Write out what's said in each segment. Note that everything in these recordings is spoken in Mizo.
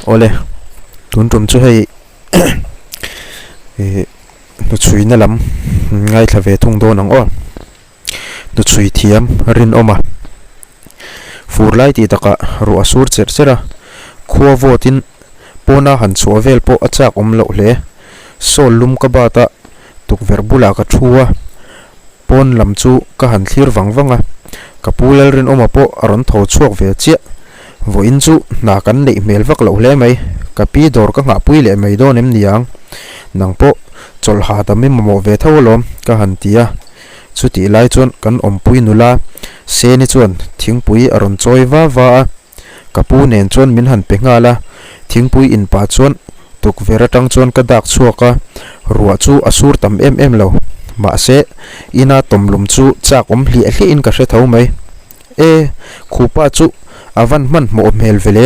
Awle, tun tum chu hei ih hnuchhuina lam ngaithla ve thung dawn ang aw. Hnuchhui thiam rinawm a, fur lai tih takah ruah a sur cherh cherh a, khua vawtin pawna han chhuah vel pawh a chak awm loh hle. Sawl lum ka bat a, tukverh bulah ka thu a. Pawn lam chu ka han thlir vang vang a, ka pu Lalrinawma pawh a rawn tho chhuak ve chiah. Vawiin chu hna kan neih hmel vak loh hle mai, ka pi dawr ka nghahpui leh mai dawn em niang? Nang pawh chawlh hahdam i mamawh ve tho alawm, ka han ti a. Chutih lai chuan kan awmpui nula Seni chuan thingpui a rawn chawi va va a. Ka pu nen chuan min han pe nghal a, thingpui in pah chuan tukverh atang chuan ka dak chhuak a, ruah chu a sur tam em em lo. Mahse, ina tawmlum chu chak awm hliah hliah in ka hre tho mai. E, khupa chu a van hmanhmawh hmel ve le,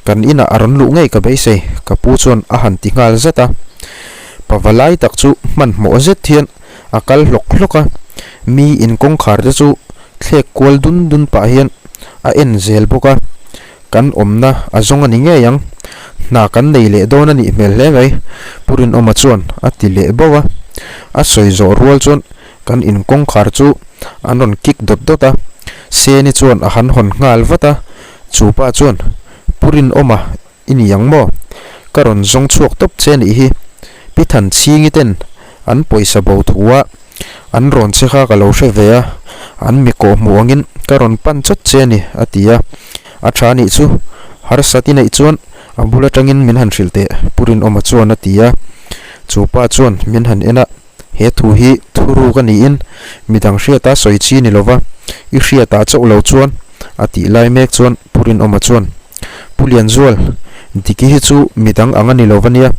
kan inah a rawn luh ngei ka beisei, ka pu chuan a han ti nghal zat a. Pavalai tak chu hmanhmawh zet hian a kal hlawk hlawk a, mi in kawngkhar te chu thlek kual dun dun pah hian a en zel bawk a, kan awmna a zawng a ni ngei ang, hna kan nei leh dawn a nih hmel hle mai, Pu Rinawma chuan a ti leh bauh a, a sawi zawh rual chuan kan in kawngkhar chu an rawn kik dawt dawt a, Seni chuan a han hawn nghal vat a, chu pa chuan Pu Rinawma I ni ang maw? Ka rawn zawng chhuak tawp che nih hi. Pi Thanchhingi ten an pawisa bo thu a, an rawn che kha ka lo hre ve a, an mi kawh hmuh angin ka rawn pan chawt che a ni, a ti a. A tha nih chu, harsat i neih chuan a bul atangin min han hrilh teh, Pu Rinawma chuan a ti a. Chu pa chuan min han en a, he thu hi thuruk a niin midang hriata sawi chi ni lova, i hriatah chauh lo chuan, a tih lai mek chuan Pu Rinawma chuan, Pu Lianzual, Diki hi chu midang ang a ni lo va nia,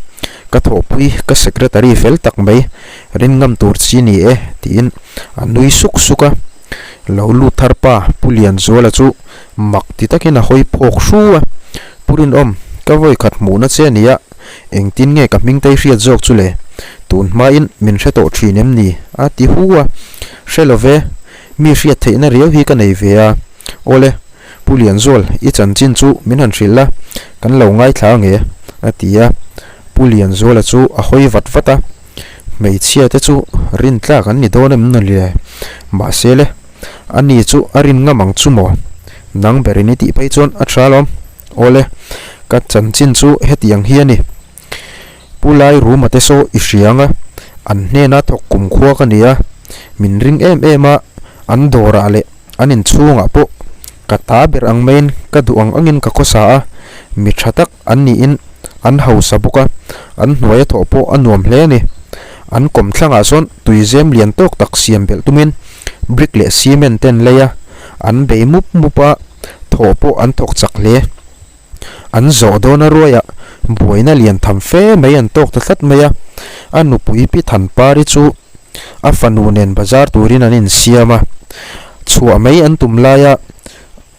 ka thawhpui ka secretary fel tak mai, rin ngam tur chi ni e, tiin a nui suk suk a. Lo lut thar pa Pu Lianzuala chu mak ti takin a hawi phawk hru a, Pu Rinawm, ka vawi khat hmuhna che a nia, engtin nge ka hming te i hriat zawk chu le? Tun hmain min hre tawh thin em ni? a ti hu a, Hre lo ve, mi hriat theihna riau hi ka nei ve a, Awle, Pu Lianzual, i chanchin chu min han hrilh la, kan lo ngaithla ange, a ti a. Pu Lianzuala chu a hawi vat vat a, Hmeichhia te chu rin tlak an ni dawn em naw le? Mahse le, ani chu a rin ngam ang chu maw? Nang berin i tih phei chuan a tha alawm. Awle, ka chanchin chu hetiang hi a ni. Pu Lai Ruma te saw i hria ang a, an hnena thawk kumkhua ka ni a, min ring em em a, an dawrah leh an inchhungah pawh ka ta ber ang maiin ka duh ang angin ka khawsa a, mi tha tak an niin an hausa bawk a, an hnuaia thawh pawh a nuam hle a ni. An kawmthlangah sawn tuizem lian tawk tak siam belh tumin brick leh cement te an lei a, an bei mup mup a, thawh pawh an thawk chak hle. An zawh dawn a ruaiah buaina lian tham fe mai an tawk ta tlat mai a, a nupui Pi Thanpari chu a fanu nen bazar turin an insiam a, chhuah mai an tum laia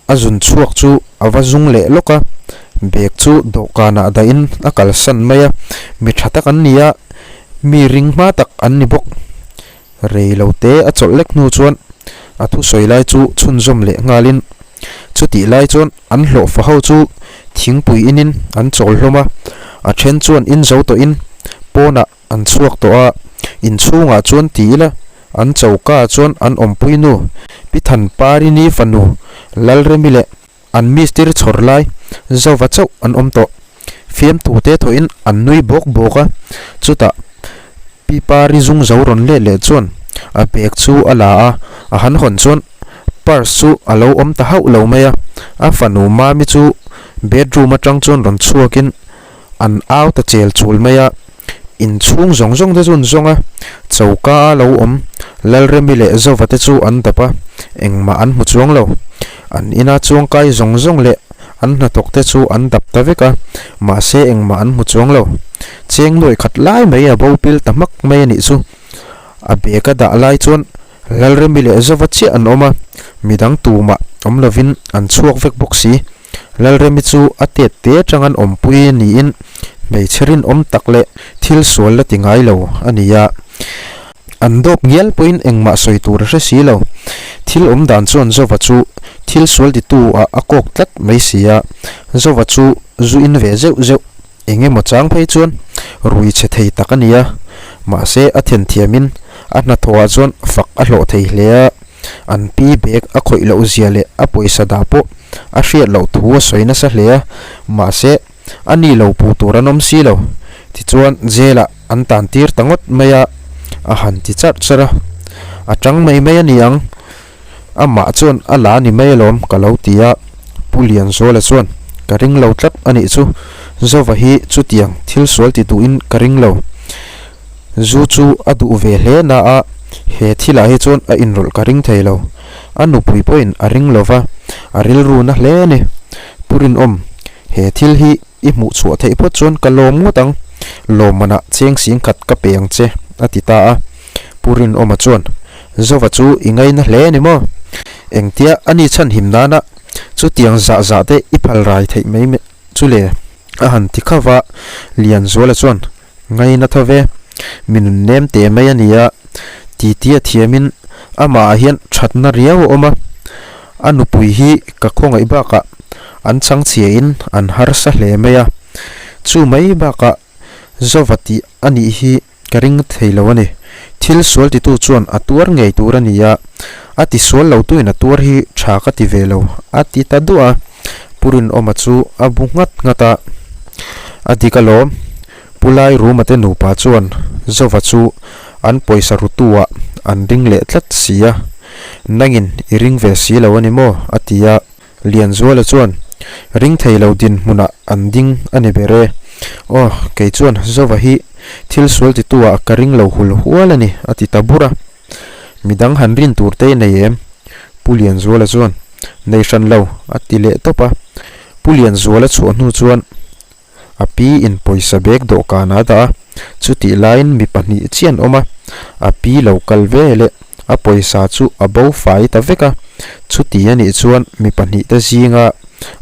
a zun chhuak chu a va zung leh lawk a, bag chu dawhkanah dahin a kalsan mai a, mi tha tak an ni a, mi ring hma tak an ni bawk. Rei lo te a chawlh lek hnu chuan a thusawi lai chu chhunzawm leh nghalin chutih lai chuan an hlawhfa ho chu thingpui inin an chawl hlawm a, a then chuan in zo tawhin pawnah An chhuak tawh a, inchhungah chuan ti ila an choka chuan an awmpui nu Pi Thanparini fanu Lalremi leh an mistir chhawr lai Zova chauh an awm tawh. Fiamtu te thawhin an nui bawk bawk a, chutah Pi Pari zung zo rawn let leh chuan a bag chu a la a, a han hawn chuan purse chu a lo awm ta hauh lo mai a, a fanu Mami chu bedroom atang chuan rawn chhuakin An au ta chel chul mai a, inchhung zawng zawng te chu an zawng a, choka a lo awm Lalremi leh Zova te chu an dap a, engmah an hmu chuang lo. An ina chuangkai zawng zawng leh an hnathawk te chu an dap ta vek a, mahse engmah an hmu chuang lo. Cheng nuaih khat lai mai a bo pil ta hmak mai a nih chu. A bag a dah lai chuan Lalremi leh Zova chiah an awm a, midang tumah awm lovin an chhuak vek bawk si. Lalremi chu a tet te atang an awmpui niin hmeichhe rinawm tak leh thil sual la ti ngai lo a ni a. An dawp ngial pawhin engmah sawi tur a hre si lo. Thil awm dan chuan Zova chu thil sual titu ah a kawk tlat mai si a, Zova chu zu in ve zeuh zeuh eng emaw chang phei chuan rui chhe thei tak a ni a, mahse a thenthiamin a hnathawhah chuan fak a hlawh thei hle a, an pi bag a khawih loh zia leh a pawisa dah pawh a hriat loh thu a sawi nasa hle a, mahse a ni lo puh tur an awm si lo. Tichuan jail ah an tan tir ta ngawt mai a, a han ti charh charh a, a tang mai mai a ni ang. Amah chuan a la ni mai alawm ka lo ti a, Pu Lianzuala chuan ka ring lo tlat a nih chu, Zova hi chutiang thil sual ti duhin ka ring lo. Zu chu a duh ve hle na a, he thilah hi chuan a inrawlh ka ring thei lo. A nupui pawhin a ring lo va, a rilru na hle a ni. Pu Rinawm, he thil hi i hmuh chhuah theih phawt chuan ka lawm ngawt ang, lawmmanah cheng singkhat ka pe ang che, a ti ta a. Pu Rinawma chuan, Zova chu i ngaina hle a ni maw? Engtia a ni chhanhim nana chutiang zah zah te i phal rai theih mai chu le? A han ti khauh va, Lianzuala chuan, Ngaina tho ve, mi nun nem te mai a ni a, titi a thiamin amahah hian thatna riau a awm a, a nupui hi ka khawngaih bakah an changchhiain an harsa hle mai a, chu mai bakah Zova tih a nih hi ka ring thei lo a ni. Thil sual titu chuan a tuar ngei tur a ni a, a tisual lo tuin a tuar hi tha ka ti ve lo, a ti ta duah a. Pu Rinawma chu a bu nghat nghat a, A dik alawm, Pu Lairuma te nupa chuan Zova chu an pawisa rutu-ah an ring leh tlat si a, nangin i ring ve si lo a ni maw? a ti a. Lianzuala chuan, Ring thei lo dinhmunah an ding a ni ber e. Aw, kei chuan Zova hi thil sual titu-ah ka ring lo hul hual a ni, a ti ta bur a. Midang han rin tur te i nei em? Pu Lianzuala chuan, Nei hran lo, a ti leh tawp a. Pu Lianzuala chhuah hnu chuan a pi in pawisa bag dawhkan a dah a, chutih laiin mi pahnih chiah an awm a, a pi lo kal ve leh a pawisa chu a bo fai ta vek a, chuti a nih chuan mi pahnih te zinga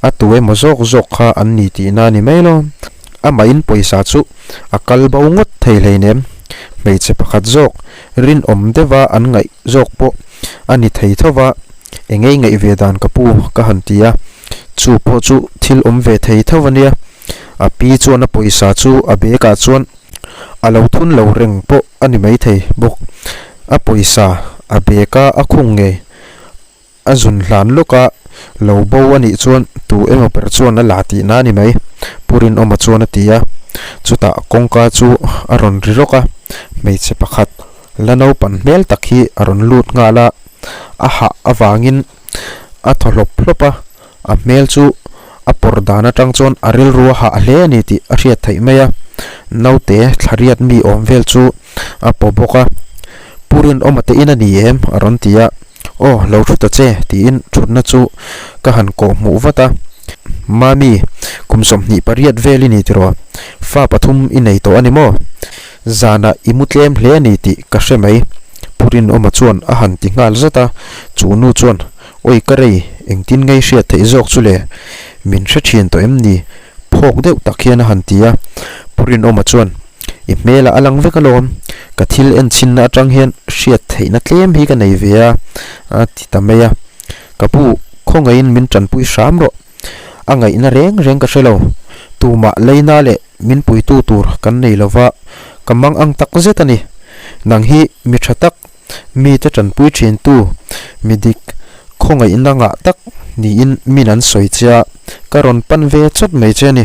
a tu emaw zawk zawk kha an ni tihna a ni mai lo. Amahin pawisa chu a kal bo ngawt thei hleinem, hmeichhe pakhat zawk rinawm deuha an ngaih zawk pawh a ni thei tho va, eng ei ngaih ve dan ka pu ka han ti a, chu pawh chu thil awm ve thei tho a nia. A pi chuan a pawisa chu a bag ah chuan a lo thun lo reng pawh a ni maithei bawk. A pawisa a bag a a khung ngei. A zun hlan lawk a, lo bo a nih chuan tu emaw ber chuan a la tihna a ni mai, Pu Rinawma chuan a ti a. Chutah kawngka chu a rawn ri rawk a, hmeichhe pakhat la naupan hmel tak hi a rawn lut nghal a, a hah avangin a thaw hlawp hlawp a, a hmel chu a pawr dan atang chuan a rilru a hah hle a ni tih a hriat theih mai a, naute thlariat mi awm vel chu a paw bawk a, Pu Rinawma te in a ni em? a rawn ti a, Aw lo thu ta che tiin thutna chu ka han kawh hmuh vat a, Mami, kum 28 vel i ni tiraw? Fa pathum i nei tawh a ni maw? Zanah i mu tlem hle a ni tih ka hre mai Pu Rinawma chuan a han ti nghal zat a, chu nu chuan Awi ka rei, engtin ngei hriat theih zawk chu le? Min hre thin tawh em ni? Phawk deuh tak hian a han ti a. Pu Rinawma chuan, I hmelah a lang vek alawm, ka thil en chhinna atang hian hriat theihna tlem hi ka nei ve a, a ti ta mai a. Ka pu, khawngaihin min tanpui hram rawh. A ngaihna reng reng ka hre lo. Tumah leina leh min puitu tur kan nei lova, ka mang ang tak zet a ni. Nang hi mi tha tak Mite tanpui thintu mi dik khawngaihna ngah tak niin min an sawi che a, ka rawn pan ve chawt mai che a ni.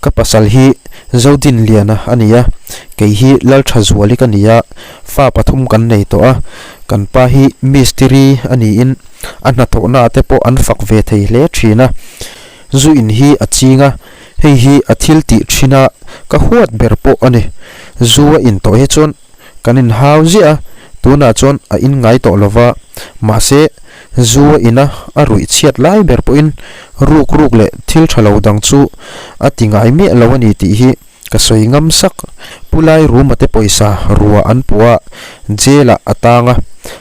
Ka pasal hi Zodinliana a ni a, kei hi Lalthazuali ka ni a, fa pathum kan nei tawh a, kan pa hi mistiri a niin a hnathawhnaah te pawh an fak ve thei hle thin a, zu in hi a ching a, hei hi a thil tih thin a ka huat ber pawh a ni. Zu a in tawh hi chuan Kan inhau ziah a, tunah chuan a in ngai tawh lo va, mahse zu a ina a ruih chhiat lai ber pawhin ruk ruk leh thil tha lo dang chu a ti ngai miah lo a ni tih hi ka sawi ngam sak. Pu Lai Ruma te pawisa rua an puh a, jail ah a tang a,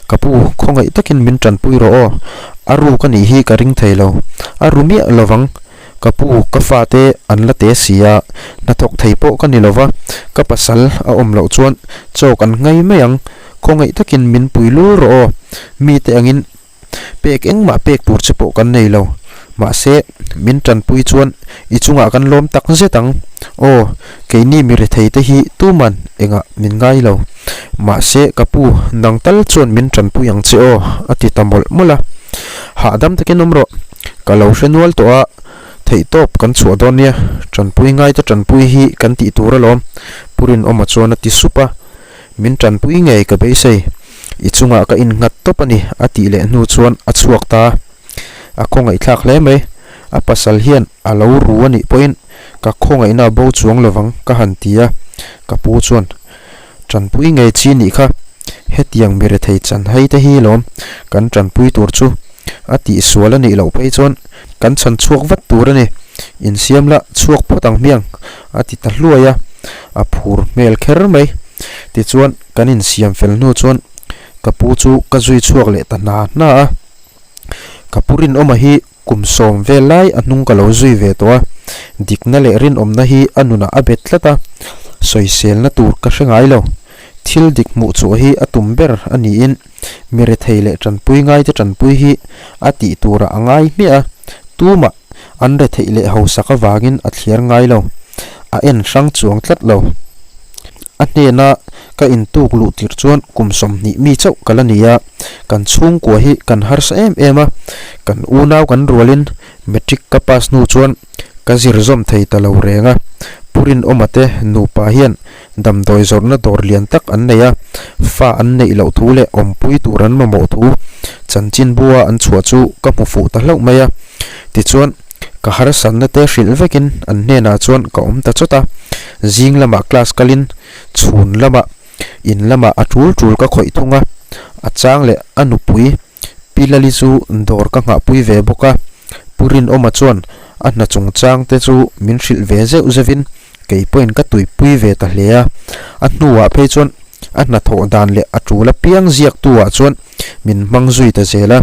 ka pu khawngaih takin min tanpui rawh aw, a ruk a nih hi ka ring thei lo, a ru miah lo vang. Ka pu, ka fate an la te si a, hnathawk thei pawh ka ni lo va, ka pasal a awm loh chuan chaw kan nghei mai ang. Khawngaih takin min pui lul rawh aw. Mite angin pek engmah pek tur che pawh kan nei lo. Mahse, min tanpui chuan i chungah kan lawm tak zet ang. Aw, keini mi rethei te hi tuman engah min ngai lo. Mahse, ka pu, nang tal chuan min tanpui ang che aw, a ti ta mawlh mawlh a. Hahdam takin awm rawh. Ka lo hre nual tawh a, theihtawp kan chhuah dawn nia. Tanpui ngaite tanpui hi kan tih tur alawm, Pu Rinawma chuan a ti sup a. Min tanpui ngei ka beisei. I chungah ka innghat tawp a ni, a tih leh hnu chuan a chhuak ta. A khawngaihthlak hle mai. A pasal hian a lo ru a nih pawhin ka khawngaihna a bo chuang lovang ka han ti a, ka pu chuan, Tanpui ngei chi nih kha, hetiang mi rethei chanhai te hi lawm kan tanpui tur chu a tihsual a nih loh phei chuan kan chhan chhuak vat tur a ni, insiam la chhuak phawt ang hmiang a ti ta hluai a, a phur hmel kher mai. Tichuan kan insiam fel hnu chuan ka pu chu ka zui chhuak leh ta hna hna a, ka pu rinawma hi kum sawm vel lai a hnung ka lo zui ve tawh a, dikna leh rinawmna hi a nunah a bet tlat a, sawiselna tur ka hre ngai lo. Thil dik hmuh chhuah hi a tum ber a niin mi rethei leh tanpui ngaite tanpui hi a tih turah a ngai hmiah a, tumah an retheih leh hausak avangin a thliar ngai lo, a en hrang chuang tlat lo. A hnena ka intuk luh tirh chuan kum 20 mi chauh ka la ni a, kan chhungkua hi kan harsa em em a, kan unau kan rualin matric ka pass hnu chuan ka zir zawm thei ta lo reng a, Pu Rinawma te nupa hian Damdawi zawrhna dawr lian tak an nei a, fa an neih loh thu leh awmpui tur an mamawh thu chanchinbua an chhuah chu ka hmu fuh ta hlauh mai a. Tichuan, ka harsatna te hrilh vekin an hnenah chuan ka awm ta chawt a, zing lamah class kalin chhun lamah in lamah a tul tul ka khawih thung a, a chang leh a nupui Pi Lali chu dawr ka nghahpui ve bawk a, Pu Rinawma chuan a hna chungchang te chu min hrilh ve zeuh zeuhin Kei pawhin ka tuipui ve ta hle a, a hnuah phei chuan a hnathawh dan leh a tul apiang ziaktuah chuan min hmang zui ta zel a.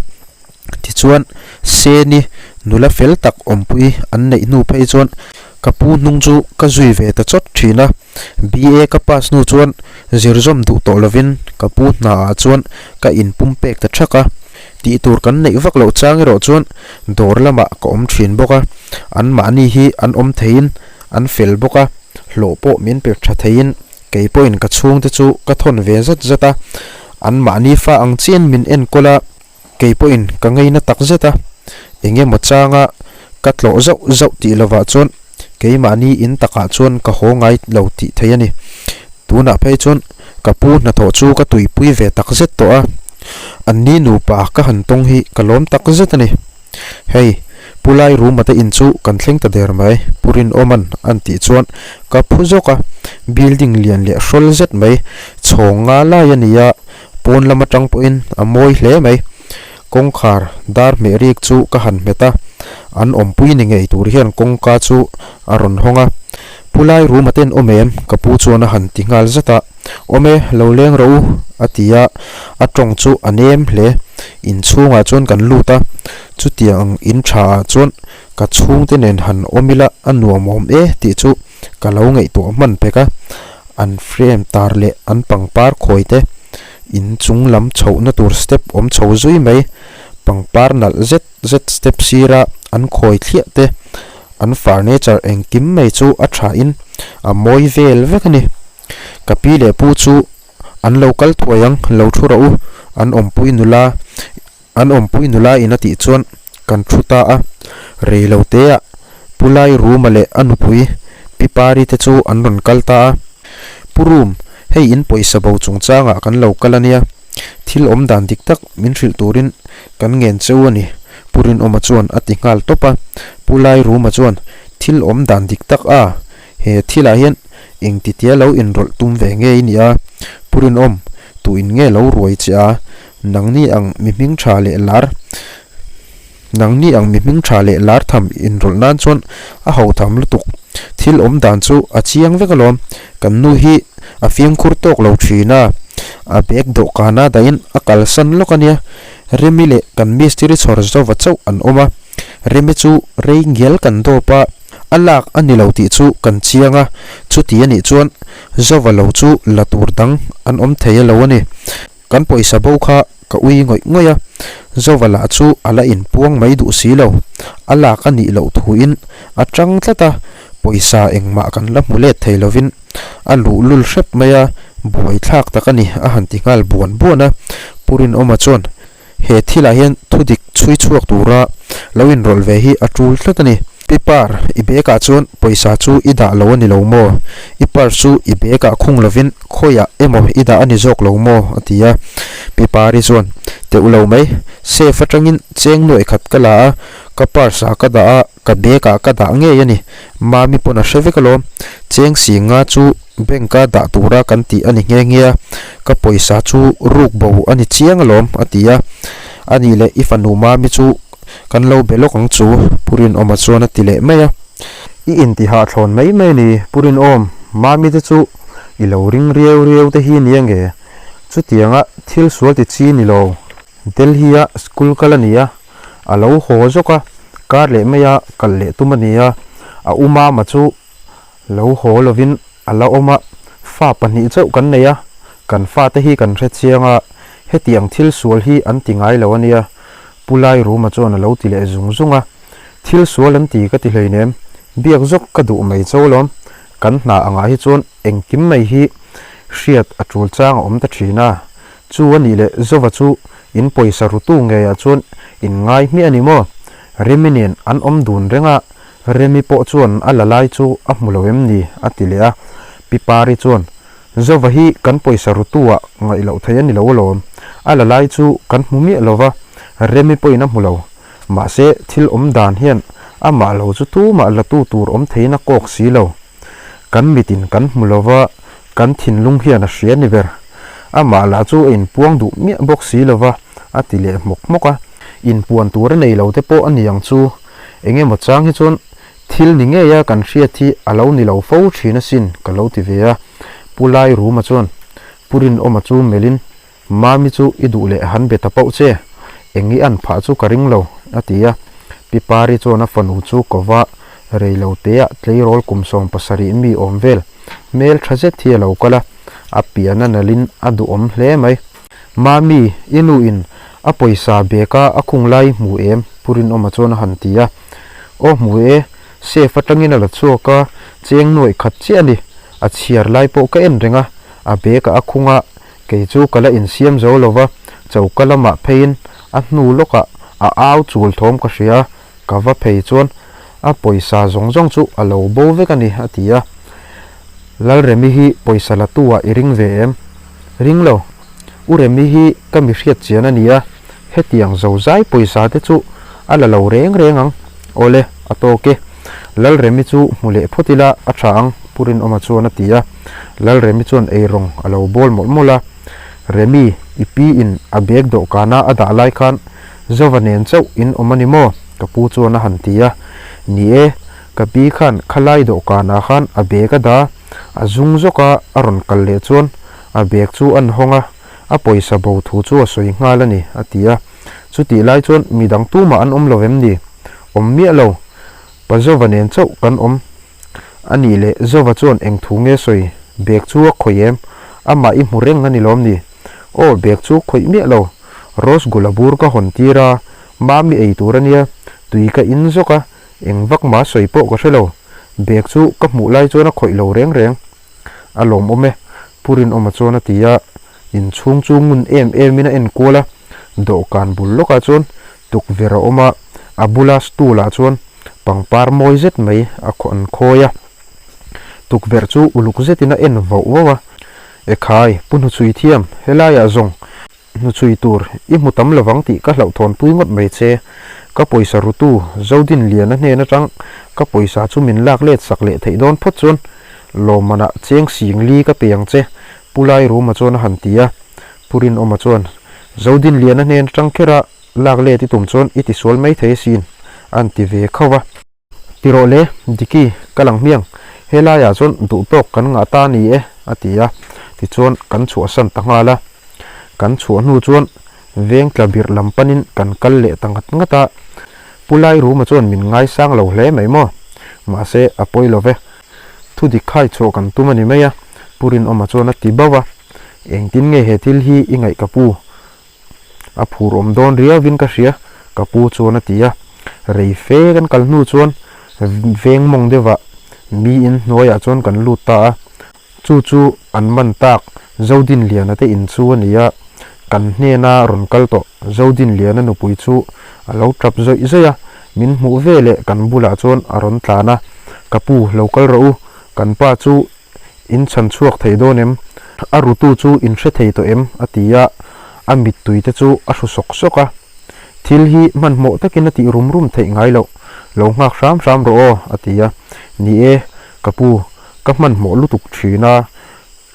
Tichuan, Seni nula fel tak awmpui an neih hnu phei chuan ka pu hnung chu ka zui ve ta chawt thin a. BA ka pass hnu chuan zirzawm duh tawh lovin ka pu hnaah chuan ka inpumpek ta thak a. Tih tur kan neih vak loh chang erawh chuan dawr lamah ka awm thin bawk a, anmahni hi an awm theiin An fel bawk a, hlawh pawh min pe tha theiin kei pawhin ka chhungte chu ka thawn ve zat zat a, anmahni fa ang chian min enkawl a, kei pawhin ka ngeina tak zet a, eng emaw changa ka tlawh zauh zauh tih lovah chuan keimahni in takah chuan ka haw ngai lo tih thei a ni. Tunah phei chuan ka pu hnathawh chu ka tuipui ve tak zet tawh a, anni nupa ka han tawng hi ka lawm tak zet a ni. Hei, Pu Lai Ruma te in chu kan thleng ta der mai, Pu Rinawma'n an tih chuan ka phu zawk a, building lian leh hrawl zet mai, chhawng nga lai a ni a, pawn lam atang pawhin a mawi hle mai. Kawngkhar dar hmeh rik chu ka han hmet a, an awmpui ni ngei tur hian kawngka chu a rawn hawng a, Pu Lai Ruma ten awm em? ka pu chuan a han ti nghal zat a. Awm e, lo leng rawh u, a ti a, a tawng chu a nem hle. Inchhungah chuan kan lut a, chutiang in tha ah chuan ka chhungte nen han awm ila a nuam awm e tih chu ka lo ngaihtuah hman pek a. An frame tar leh an pangpar khawi te, inchung lam chhohna tur step awm chho zui mai, pangpar nalh zet zet step sira an khawi thliah te, an furniture engkim mai chu a tha in a mawi vel vek a ni. Ka pi leh pu chu an lo kal thuai ang, lo thu rawh u, an awmpui nula, an awmpui nula in a tih chuan kan thu ta a. Rei lo te ah Pu Lai Ruma leh a nupui Pi Pari te chu an rawn kal ta a. Pu Rum, hei in pawisa bo chungchangah kan lo kal a nia, thil awm dan dik tak min hrilh turin kan ngen cheu a ni, Pu Rinawma chuan a ti nghal tawp a. Pu Lai Ruma chuan, Thil awm dan dik tak a, He thilah hian engtitia lo inrawlh tum ve nge i nia? Pu Rinawm, tuin nge lo ruai che a? Nangni ang mi hming tha leh lar Nangni ang mi hming tha leh lar tham inrawlh nan chuan a ho tham lutuk. Thil awm dan chu a chiang vek alawm. Kan nu hi a fimkhur tawk lo thin a, a bag dawhkana dahin a kalsan lawk a nia. Remi leh kan mistiri chhawr zova chauh an awm a, Remi chu rei ngial kan dawp a. A lak a ni lo tih chu kan chiang a, chuti a nih chuan Zova lo chu la tur dang an awm thei a lo a ni. Kan pawisa bo kha ka ui ngawih ngawih a, Zova lah chu a la inpuang mai duh si lo. A lak a nih loh thuin a tang tlat a, pawisa engmah kan la hmu let thei lovin a luhlul hrep mai a, buaithlak tak a ni a han ti nghal buan buan a. Pu Rinawma chuan He thilah hian thudik chhui chhuak tura lo inrawlh ve hi a tul tlat a ni. Pi Par, i bag ah chuan pawisa chu i dah lo a ni lo maw? I purse chu i bag ah khung lovin khawiah emaw i dah a ni zawk lo maw? a ti a. Pi Pari chuan, Teuh lo mai, safe atangin cheng nuaih khat ka la a, ka purse ah ka dah a, ka bag ah ka dah ngei a ni. Mami pawn a hre vek alawm. Cheng si nga chu bank a dah tura kan tih a ni nghe nghe a, ka pawisa chu ruk bo a ni chiang alawm a ti a. A nih leh i fanu Mami chu kan lo be lawk ang chu Pu Rinawma chuan a ti leh mai a. I intihah thlawn mai mai a ni Pu Rinawm, Mami te chu i lo ring riau riau te hi nia nge? Chutianga thil sual ti chi ni lo. Delhi-a school kal a ni a, a lo haw zawk a, kar leh maia kal leh tum a ni a, a u mama chu lo haw lovin a la awm a, fa pahnih chauh kan nei a, kan fate hi kan hre chiang a, hetiang thil sual hi an ti ngai lo a nia, Pu Lairuma chuan a lo ti leh zung zung a, thil sual an ti ka ti hleinem, biak zawk ka duh mai cho lawm, kan hna angah hi chuan engkim mai hi hriat a tul chang a awm ta thin a, Chu a nih leh Zova chu in pawisa rutu ngeiah chuan in ngai hmiah a ni maw? Remi nen an awm dun reng a, Remi pawh chuan a la lai chu a hmu lo em ni? a ti leh a. Pi Pari chuan, Zova hi kan pawisa rutu ah ngaih loh theih a ni lo alawm. A la lai chu kan hmu miah lo va, Remi pawhin a hmu lo. Mahse, thil awm dan hian amah lo chu tumah latu tur awm theiin a kawk si lo. Kan mitin kan hmu lo va, kan thinlung hian a hria ni ber. Amah lah chu a inpuang duh miah bawk si lo va, a ti leh hmawk hmawk a. Inpuan tur a nei lo te pawh a ni ang chu. Eng emaw chang hi chuan thil ni ngeia kan hriat hi a lo ni lo fo thin asin ka lo ti ve a. Pu Lairuma chuan Pu Rinawma chu melhin Mami chu i duh leh han be ta pauh che, eng i an phah chu ka ring lo, a ti a. Pi Pari chuan a fanu chu ko va, rei lo teah tleirawl kum 70 mi awm vel, hmel tha zet hi a lo kal a, a pian a nalhin a duhawm hle mai. Mami, i nu in a pawisa bag a a khung lai i hmu em? Pu Rinawma chuan a han ti a. Aw hmu e, safe atangin a la chhuak a, cheng nuaih khat chiah a ni, a chhiar lai pawh ka en reng a, a bag ah a khung a, Kei chu ka la insiam zo lo va, choka lamah pheiin a hnu lawkah a au chul thawm ka hria a, ka va phei chuan a pawisa zawng zawng chu a lo bo vek a ni, a ti a. Lalremi hi pawisa la tu ah i ring ve em? Ring lo. U Remi hi ka mi hriat chian a ni a, hetiang zozai pawisa te chu a la lo reng reng ang. Awle, a tawk e. Lalremi chu hmu leh phawt ila a tha ang, Pu Rinawma chuan a ti a. Lalremi chuan eirawng a lo bawl mawlh mawlh a. Remi, i pi in a bag dawhkana a dah lai khan Zova nen chauh in awm a ni maw? ka pu chuan a han ti a. Ni e, ka pi khan khalai dawhkanah khan a bag a dah a zung zawk a, a rawn kal leh chuan a bag chu a nhawng a, a pawisa bo thu chu a sawi nghal a ni, a ti a. Chutih lai chuan midang tumah an awm lo vem ni? Awm miah lo. Pa Zova nen chauh kan awm a nih leh Zova chuan eng thu nge sawi? Bag chu a khawih em? Amah i hmu reng a ni lawm ni? Aw, bag chu khawih miah lo. Rose gula bur ka hawn tir a, Mami ei tur a nia, tui ka in zawk a, eng vak mah sawi pawh ka hre lo. Bag chu ka hmuh lai chuan a khawih lo reng reng. A lawmawm e, Pu Rinawma chuan a ti a. Inchhung chu ngun em em in a en kual a, dawhkan bul lawkah chuan tukverh a awm a, a bula stool ah chuan pangpar mawi zet mai a an khawi a, tukverh chu uluk zetin a en vauh vauh a, Ekhai, Pu Hnuchhui thiam, helaiah zawng hnuchhui tur i hmu tam lovang tih ka hlauhthawnpui ngawt mai che, ka pawisa rutu Zodinliana hnen atang ka pawisa chu min lak let sak leh theih dawn phawt chuan lawmmanah cheng singli ka pe ang che, Pu Lairuma chuan a han ti a, Pu Rinawma chuan, Zodinliana hnen atang khera lak let i tum chuan i tisual mai thei asin, a han ti ve khauh a. Ti rawh le, Diki, ka lang hmiang, helaiah chuan duhtawk kan ngah ta a ni e, a ti a. Tichuan kan chhuahsan ta nghal a. Kan chhuah hnu chuan veng tla birh lam panin kan kal leh ta ngat ngat a. Pu Lairuma chuan min ngaisang lo hle mai maw? Mahse, a pawi lo ve. Thu dik khai chhuah kan tum a ni mai a, Pu Rinawma chuan a ti bauh a. Engtin nge he thil hi i ngaih ka pu? A phur awm dawn riauvin ka hria, ka pu chuan a ti a. Rei fe kan kal hnu chuan veng mawng deuhah mi in hnuaiah chuan kan lut ta a. Chu chu an man tak Zodinliana te in chu a ni a, kan hnena rawn kal tawh Zodinliana nupui chu a lo tap zawih zawih a, min hmuh ve leh kan bulah chuan a rawn tlan a, Ka pu, lo kal rawh u, kan pa chu in chhan chhuak thei dawn em? A rutu chu in hre thei tawh em? a ti a, a mittui te chu a hru sawk sawk a. Thil hi hmanhmawh takin a tih rum rum theih ngai loh, lo nghak hram hram rawh aw, a ti a. Ni e, ka pu, ka hmanhmawh lutuk thin a,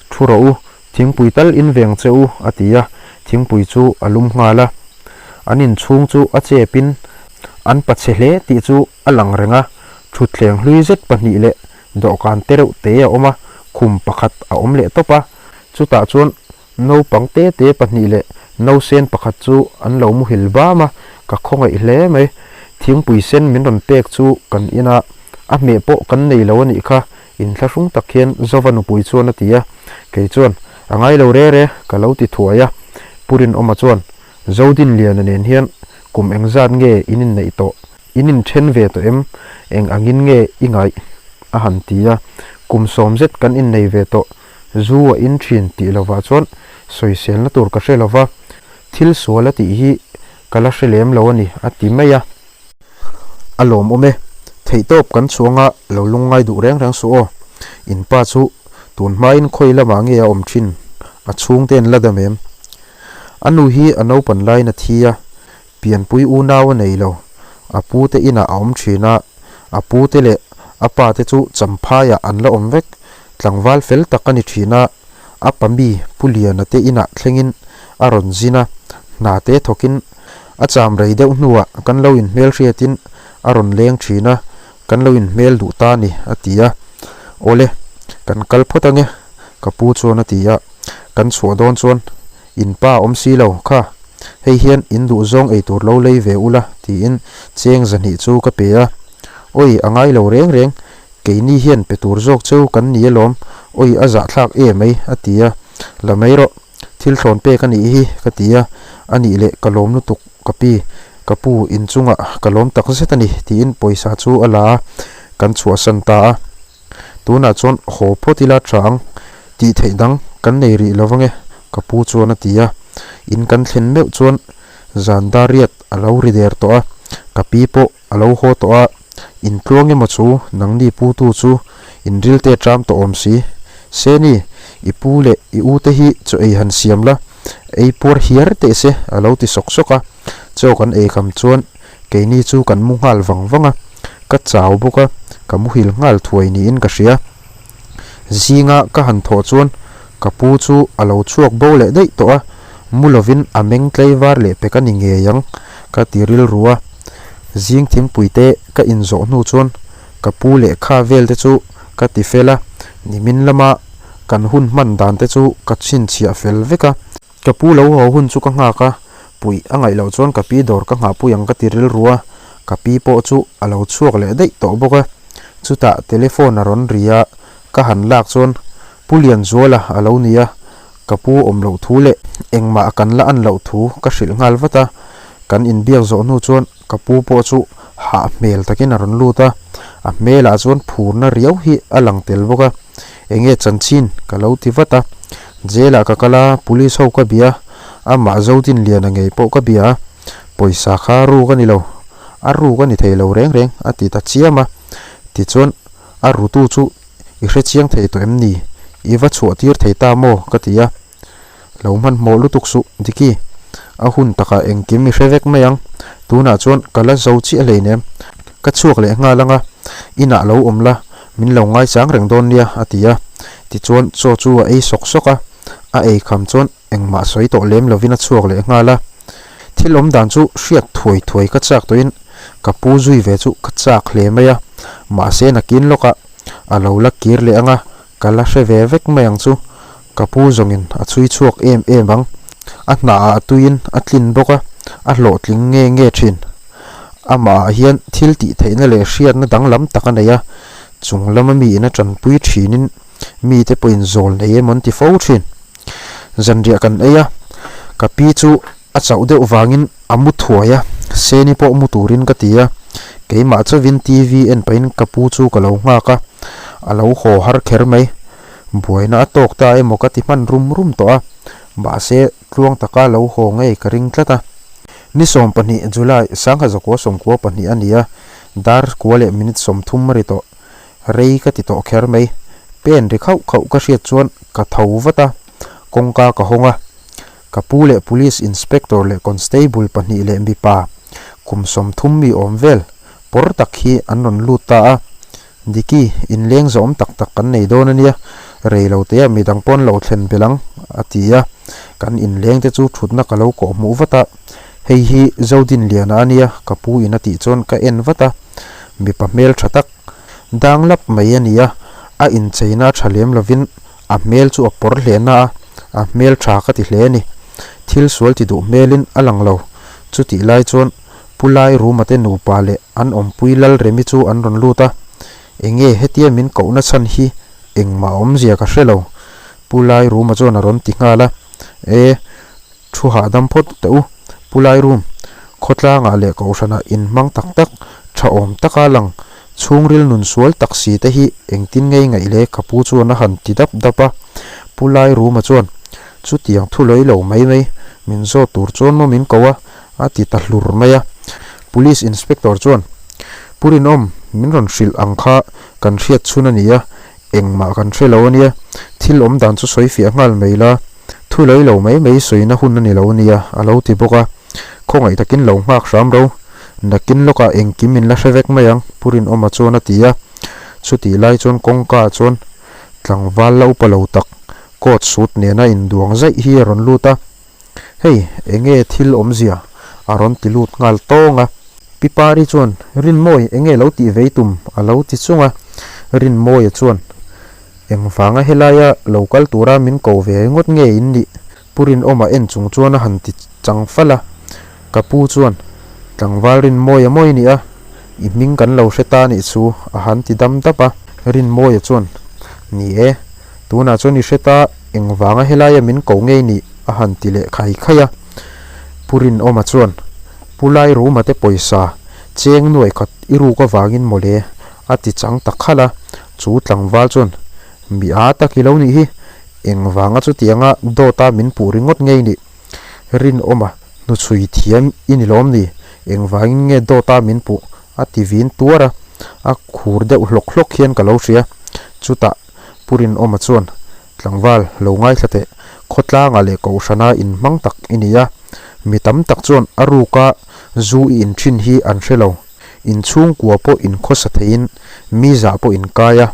thu rawh u, thingpui tal in veng che u, a ti a, thingpui chu a lum nghal a. An inchhung chu a chepin an pachhe hle tih chu a lang reng a, thutthleng hlui zet pahnih leh dawhkan te reuh te a awm a, khum pakhat a awm leh tawp a, chutah chuan naupang te te pahnih leh nausen pakhat chu an lo muhil bam a, ka khawngaih hle mai. Thingpui sen min rawn pek chu kan in a, a hmeh pawh kan nei lo a nih kha, inthlahrung tak hian Zova nupui chuan a ti a, kei chuan a ngai lo re re ka lo ti thuai a, Pu Rinawma chuan Zodinliana nen hian kum engzat nge in inneih tawh? In inthen ve tawh em? Eng angin nge i ngaih? a han ti a, Kum sawm zet kan innei ve tawh, zu a in thin tih lovah chuan sawiselna tur ka hre lova, thil sual a tih hi ka la hre lem lo a ni a ti mai a. A lawmawm e, theihtawp kan chhuanga lo lungngai duh reng reng suh aw. In pa chu tun hmain khawi lamah nge a awm thin? A chhungte an la dam em? A nu hi a naupan laiin a thi a, pianpui unau a nei lo. A pu te inah a awm thin a, a pu te leh a pa te chu Champhaiah an la awm vek. Tlangval fel tak a ni thin a, a pa mi Pu Liana te inah thlengin a rawn zin a, hna te thawkin a cham rei deuh hnuah kan lo inhmelhriatin a rawn leng thin a, kan lo inhmel duh ta a ni, a ti a. Awle, kan kal phawt ange, ka pu chuan a ti a. Kan chhuah dawn chuan in pa awm si lo kha, hei hian in duh zawng ei tur lo lei ve ula tiin cheng zahnih chu ka pe a. Awi, a ngai lo reng reng, keini hian pe tur zawk cheu kan ni alawm, awi a zahthlak e mai a ti a. La mai rawh, thil thlawn pek a nih hi ka ti a, a nih leh ka lawm lutuk ka pi, ka pu inchungah ka lawm tak zet a ni tiin pawisa chu a la a, kan chhuahsan ta a. Tunah chuan haw phawt ila tha ang tih theih dang kan nei rih lo ange ka pu chuan a ti a. In kan thlen meuh chuan zan dar riat a lo ri der tawh a, ka pi pawh a lo haw tawh a, in tluang emaw chu nangni pu tu chu in ril te ṭam tawh awm si. Seni, i pu leh i u te hi chaw ei han siam la, ei puar hiar teh se a lo ti sawk sawk a. Chaw kan ei kham chuan Keini chu kan mu nghal vang vang a, ka chau bawk a, ka muhil nghal thuai niin ka hria. Zinga ka han thawh chuan ka pu chu a lo chhuak bo leh daih tawh a, mu lovin a meng tlei var leh pek a ni ngei ang ka ti rilru a. Zing thingpui te ka inzawh hnu chuan ka pu lehkha vel te chu ka ti fel a, nimin lama kan hun hman dan te chu ka chhinchhiah fel vek a. Ka pu lo haw hun chu ka nghak a, puih a ngaih loh chuan ka pi dawr ka nghahpui ang ka ti rilru a, ka pi pawh chu a lo chhuak leh daih tawh bawk a. Chutah telephone a rawn ri a, ka han lak chuan Pu Lianzuala a lo ni a, ka pu awm loh thu leh engmah kan la an loh thu ka hrilh nghal vat a, kan inbiak zawh hnu chuan ka pu pawh chu hah hmel takin a rawn lut a, a hmelah chuan phurna riau hi a lang tel bawk a. Enge chanchin? Ka lo ti vat a. Jail ah ka kal a, police ho ka bia a, amah Zodinliana ngei pawh ka bia a, pawisa kha ruk a ni lo, a ruk a ni thei lo reng reng a ti ta chiam a. Tichuan a rutu chu i hre chiang thei tawh em ni? I va chhuah tir thei ta maw? Ka ti a. Lo hmanhmawh lutuk suh, Diki. A hun takah engkim i hre vek mai ang. Tunah chuan ka la zo chiah hleinem. Ka chhuak leh nghal ang a, inah lo awm la, min lo ngaichang reng dawn nia, a ti a. Tichuan chaw chu a ei sawk sawk a, a ei kham chuan engmah sawi tawh lem lovin a chhuak leh nghal a. Thil awm dan chu hriat thuai thuai ka chak tawhin ka pu zui ve chu ka chak hle mai a, mahse nakin lawkah a lo la kir leh ang a, Ka la hre ve vek mai ang chu, ka pu zawngin a chhui chhuak em em ang. A hnahah a tuiin a tlin bawk a, a hlawhtling nge nge thin. Amahah hian thil tih theihna leh hriatna danglam tak a nei a. Chung lama miin a tanpui thinin mite pawhin zawl nei emaw an ti fo thin. Zanriah kan ei a, ka pi chu a chauh deuh vangin a mu thuai a, Seni pawh mu turin ka ti a, keimah chauhin TV en pahin ka pu chu ka lo nghak a, a lo haw har kher mai. Buaina a tawk ta emaw ka ti hman rum rum tawh a, mahse tluang taka lo haw ngei ka ring tlat a. Ni 12 July sangha zakua 92 a ni a, dar kua leh minute 30 a ri tawh. Rei ka ti tawh kher mai. Pen ri khauh khauh ka hriat chuan ka tho vat a, kawngka ka hawng a. Ka pu leh Police Inspector leh Constable pahnih leh mipa kum 30 mi awm vel pawr tak hi an rawn lut ta a. Diki, inleng zawhawm tak tak kan nei dawn a nia, rei lo teh a midang pawn lo thlen belh ang, a ti a. Kan inleng te chu thutna ka lo kawh hmuh vat a, hei hi Zodinliana a nia, ka pu in a tih chuan ka en vat a. Mipa hmel tha tak dang lap mai a ni a, a incheina tha lem lovin a hmel chu a pawr hle na a, a hmel tha ka ti hle a ni. Thil sual ti duh hmelin a lang lo. Chutih lai chuan Pu Lai Ruma te nupa leh an awmpui Lalremi chu an rawn lut a, Enge hetia min kohna chhan hi engmah awmzia ka hre lo, Pu Lai Ruma chuan a rawn ti nghal a. E, thu hahdam phawt teh u, Pu Lai Rum, khawtlangah leh kohhranah inhmang tak tak, tha awm taka lang, chhungril nun sual tak si te hi engtin ngei ngaih le ka pu chuan a han ti dap dap a. Pu Lai Ruma chuan, Chutiang thu lawi lo mai mai, min zawt tur chuan maw min ko a, a ti ta hlur mai a. Police Inspector chuan, Pu Rinawm, min rawn hrilh ang kha kan hriat chhun a ni a, engmah kan hre lo a nia, thil awm dan chu sawi fiah nghal mai la, thu lawi lo mai mai sawina hun a ni lo a nia, a lo ti bawk a. Khawngaih takin lo nghak hram ro, nakin lawkah engkim in la hre vek mai ang, Pu Rinawma chuan a ti a. Chutih lai chuan kawngka ah chuan tlangval la upa lo tak, coat suit nena induang zaih hi a rawn lut a. Hei, enge thil awmzia? a rawn ti lut nghal tawng a. Pi Pari chuan, Rinmawi, enge lo tih vei tum? a lo ti chung a. Rinmawia chuan, Engvanga helaia lo kal tura min ko ve ngawt nge in nih? Pu Rinawma en chung chuan a han ti chang fal a. Ka pu chuan, Tlangval Rinmawia mawi nih a, i hming kan lo hre ta nih chu, a han ti dam dap a. Rinmawia chuan, Ni e, Tunah chuan i hre ta, engvanga helaia min ko ngei nih? a han ti leh khai khai a. Pu Rinawma chuan, Pu Lairuma te pawisa cheng nuai khat i ruk avangin mawle a ti chang ta khalh a. Chu tlangval chuan, Mi a tak i lo nih hi, engvanga chutianga dawta min puh ringawt ngei nih? Rinawma, hnuchhui thiam i ni lawm ni? Engvangin nge dawta min puh? a ti vin tuar a, a khur deuh hlawk hlawk hian ka lo hria. Chutah Pu Rinawma chuan, Tlangval, lo ngaithla teh, khawtlangah leh kohhrana inhmang tak i ni a, mi tam tak chuan a ruka zu i in thin hi an hre lo. Inchhungkua pawh inkhawsa theiin mi zah pawh inkai a,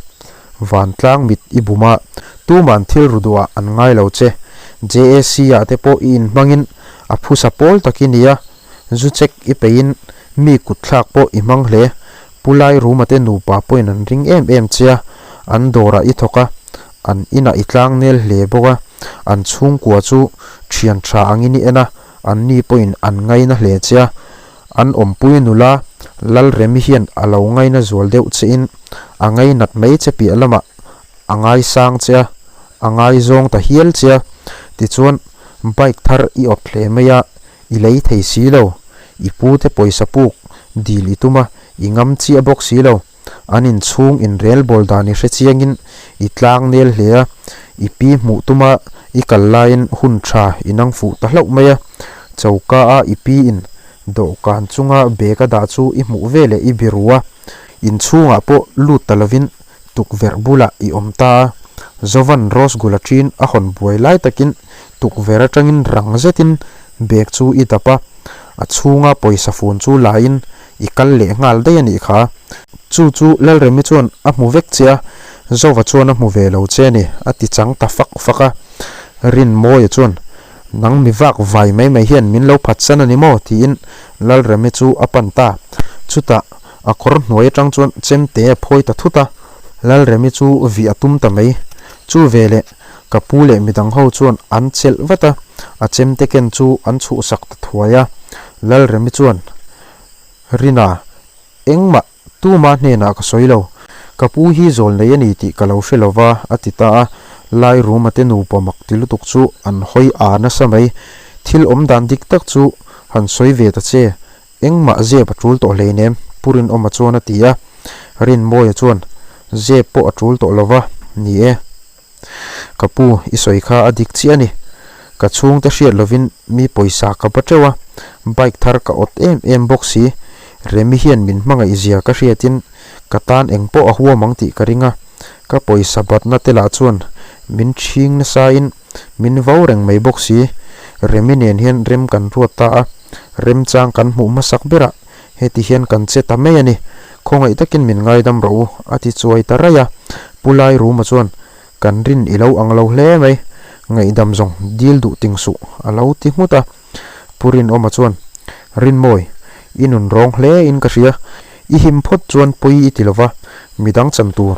vantlang mit i bum a, tuman thil ru duhah an ngai lo che. JAC-ah te pawh i inhmangin a phusa pawl tak i ni a, zu check i peiin mi kutthlak pawh i hmang hle. Pu Lairuma te nupa pawhin an ring em em che a, an dawrah i thawk a, an inah i tlang nel hle bawk a, an chhungkua chu thian tha angin i en a, anni pawhin an ngaina hle che a, an awmpui nula Lalremi hian a lo ngaina zual deuh chein a ngainat mai che piah lamah a ngaisang che a, a ngaizawng ta hial che a, tichuan bike thar i awt hle mai a, I lei thei si lo, i pu te pawisa puk dil i tum a, i ngam chiah bawk si lo. An inchhung inrelbawl dan i hre chiangin i tlang nel hle a, i pi hmuh tuma i kal laiin hun tha i nang fuh ta hlauh mai a. Choka a i pi in dawhkan chunga bag a dah chu i hmuh veleh i biru a, inchhungah pawh lut ta lovin tukverh bulah i awm ta a, Zovan Rosgula ṭin a hawn buai lai takin tukverh aṭangin rang zetin bag chu i dap a, a chhunga pawisa fun chu lain i kal leh nghal daih a nih kha. Chu chu Lalremi chuan a hmu vek che a, Zova chuan a hmu ve lo che a ni, a ti chang ta fak fak a. Rinmawia chuan, Nang mi vak vai mai mai hian min lo phatsan a ni maw? tiin Lalremi chu a pan ta. Chutah A kawr hnuai atang chuan chemte a phawi ta thut a, Lalremi chu vih a tum ta mai. Chu veleh ka pu leh midang ho chuan an chelh vat a, a chemte ken chu an chhuhsak ta thuai a. Lalremi chuan, Rina, engmah tuma hnenah ka sawi lo. Ka pu hi zawl nei a ni tih ka lo hre lo va, a ti ta a. Lairuma te nupa mak ti lutuk chu an hawi â nasa mai. Thil awm dan dik tak chu han sawi ve ta che, engmah zep a ṭul tawh hleinem, Pu Rinawma chuan a ti a. Rinmawia chuan, Zep pawh a ṭul tawh lo va, ni e. Ka pu, i sawi kha a dik chiah a ni. Ka chhungte hriat lovin mi pawisa ka ba teuh a, bike thar ka awt em em bawk si. Remi hian min hmangaih zia ka hriatin ka tan eng pawh a huam ang tih ka ring a. Ka pawisa batna te lah chuan min ṭhing nasain min vo reng mai bawk si. Remi nen hian rem kan ruat ta a, remchang kan hmuh hmasak berah heti hian kan che ta mai a ni. Khawngaih takin min ngaidam rawh u, a ti chuai ta raih a. Pu Lairuma chuan, Kan rin i lo ang lo hle mai, ngaihdam zawng dil duh ting suh, a lo ti nghut a. Pu Rinawma chuan, Rinmawi, i nun rawng hle in ka hria. I him phawt chuan pawi i ti lo va, midang chan tur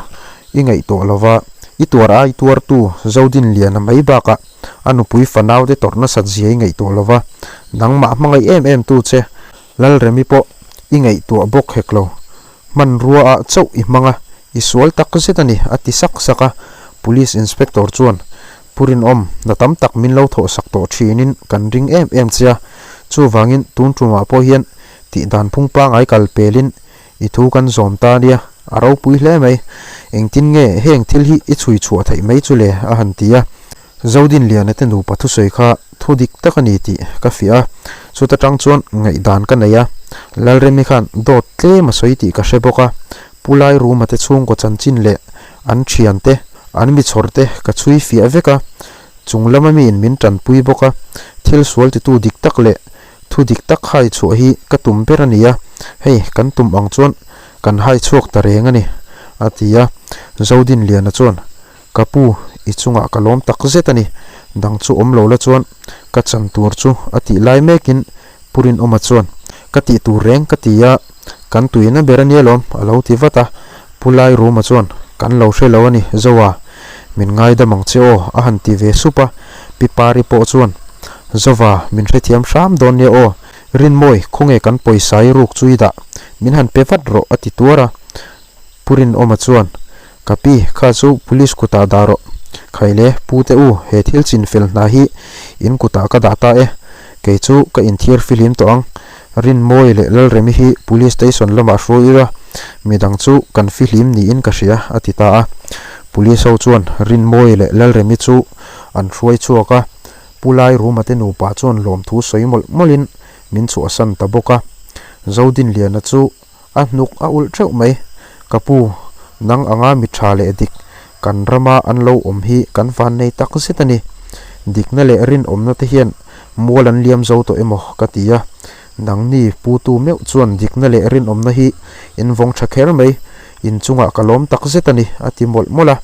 i ngaihtuah lo va, i tuar ai tuartu Zodinliana mai bakah a nupui fanaute tawrh nasat zia i ngaihtuah lo va, nangmah hmangaih em em tu che Lalremi pawh i ngaihtuah bawk hek lo. Hmanrua ah chauh i hmang a, i sual tak zet a ni, a ti sak sak a. Police Inspector chuan, Pu Rinawm, hna tam tak min lo thawhsak tawh thinin kan ring em em che a, chuvangin tun tumah pawh hian tih dan phung pangai kal pelin i thu kan zawm ta nia, a ropui hle mai. Engtin nge heng thil hi i chhui chhuah theih mai chu le? a han ti a. Zodinliana te nupa thusawi kha thu dik tak a ni tih ka fiah a, chuta tang chuan ngaihdan ka nei a, Lalremi khan dawt tlem a sawi tih ka hre bawk a, Pu Lairuma te chhungkaw chanchin leh an thiante, an mi chhawr te ka chhui fiah vek a, chung lama miin min tanpui bawk a, thil sual titu dik tak leh thu dik tak hai chhuah hi ka tum ber a ni a, hei kan tum ang chuan kan hai chhuak ta reng a ni, a ti a, Zodinliana chuan Ka pu, i chungah ka lawm tak zet a ni. Dang chu awm lo la chuan ka chan tur chu a tih lai mekin Pu Rinawma chuan, Ka tih tur reng ka ti a, kan tuina ber a nia lawm, a lo ti vat a. Pu Lairuma chuan, Kan lo hre lo a ni, Zoa, min ngaidam ang che aw, a han ti ve sup a. Pi Pari pawh chuan, Zova, min hrethiam hram dawn nia aw, Rinmawi, khawnge kan pawisa i ruk chu i dah, min han pe vat rawh, a ti tuar a. Pu Rinawma chuan, Ka pi, kha chu police kutah dah rawh. Khaile, Pu te u, he thil chin fel hna hi in kutah ka dah ta e. Kei chu ka inthiar fihlim tawh ang. Rinmawi leh Lalremi hi police station lamah hruai ila, midang chu kan fihlim niin ka hria, a ti ta a. Police ho chuan Rinmawi leh Lalremi chu an hruai chhuak a, Pu Lairuma te nupa chuan lawmthu sawi mawlh mawlhin min chhuahsan ta bawk a. Zodinliana chu A hnuk a ulh theuh mai. Ka pu, nang anga mi tha leh dik kan rama an lo awm hi kan vannei tak zet a ni. Dikna leh rinawmna te hian mual an liam zo tawh emaw ka ti a. Nangni putu meuh chuan dikna leh rinawmna hi in vawng tha kher mai, in chungah ka lawm tak zet a ni, a ti mawlh mawlh a.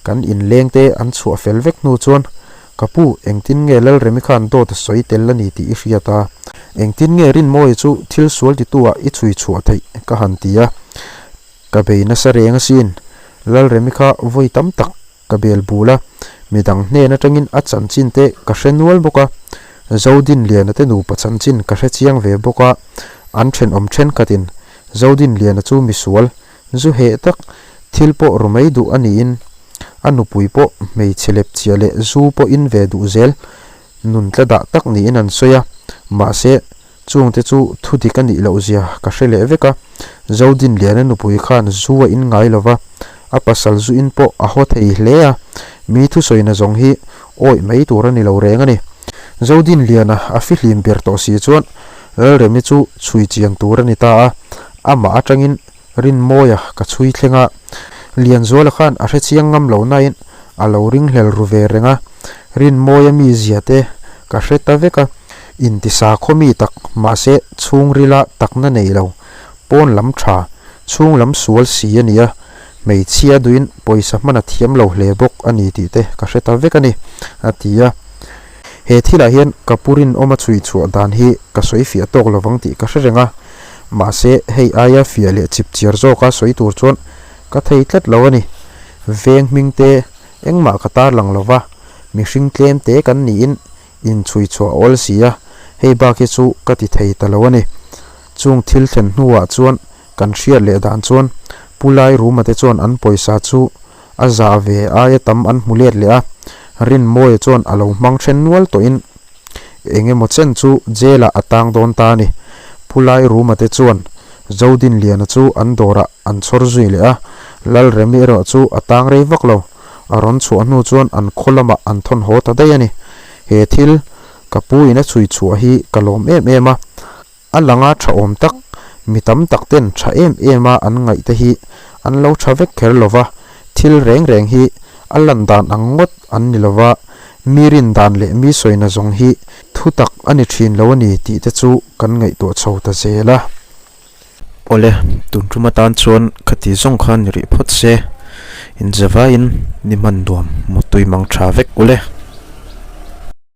Kan inlengte an chhuah fel vek hnu chuan Ka pu, engtin nge Lalremi khan dawt a sawi tel a ni tih i hriat a? Engtin nge Rinmawia chu thil sual titu ah i chhui chhuah theih? ka han ti a. Ka bei nasa reng asin. Lalremi kha vawi tam tak ka bel bul a, midang hnen atangin a chanchin te ka hre nual bawk a. Zodinliana te nupa chanchin ka hre chiang ve bawk a, an thenawm thenkhatin Zodinliana chu misual Zu heh tak thil pawh ru mai duh a niin a nupui pawh hmeichhe lep chiah leh zu pawh in ve duh zel nun tla dah tak niin an sawi a, mahse chungte chu thu dik a nih loh zia ka hre leh vek a, Zodinliana nupui khan zu a in ngai lo va, a pasal zu in pawh a haw thei hle a, mi thusawina zawng hi awih mai tur a ni lo reng a ni. Zodinliana a fihlim ber tawh si chuan Lalremi chu chhui chian tur a ni ta a, amah atangin Rinmawia ka chhui thleng a, Lianzuala khan a hre chiang ngam lo nain a lo ringhlel ru ve reng a, Rinmawia mizia te ka hre ta vek a, intisa khaw mi tak mahse chhungrila takna nei lo, pawn lam tha, chhung lam sual si a ni a, hmeichhia duhin pawisa hman a thiam lo hle bawk a ni tih te ka hre ta vek a ni, a ti a. He thilah hian ka pu rinawma chhui chhuah dan hi ka sawi fiah tawk lovang tih ka hre reng a, mahse hei aia fiah leh chip chiar zawka sawi tur chuan ka thei tlat lo a ni. Veng hming te engmah ka tarlang lo va, mihring tlem te kan niin inchhui chhuah a awl si a, hei bak hi chu ka ti thei ta lo a ni. Chung thil thlen hnuah chuan kan hriat leh dan chuan. Pu Lairuma te chuan an pawisa chu a zah ve aia tam an hmu let leh a, Rinmawia chuan a lo hmang then nual tawhin eng emaw chen chu jail ah a tang dawn ta a ni. Pu Lairuma te chuan Zodinliana chu an dawrah an chhawr zui leh a, Lalremi erawh chu a tang rei vak lo. A rawn chhuah hnu chuan an khaw lamah an thawn haw ta daih a ni. He thil ka pu in a chhui chhuah hi ka lawm em em a, a langa tha awm tak, mi tam tak ten tha em em a an ngaih te hi an lo tha vek kher lo va, thil reng reng hi a lan dan ang ngawt an ni lo va, mi rin dan leh mi sawina zawng hi thu tak a ni thin lo a ni tih te chu kan ngaihtuah chho ta zel a. Awle, tun tum atan chuan khati zawng kha ni rih phawt se, inzavaiin ni hman nuam mutui mang tha vek ule.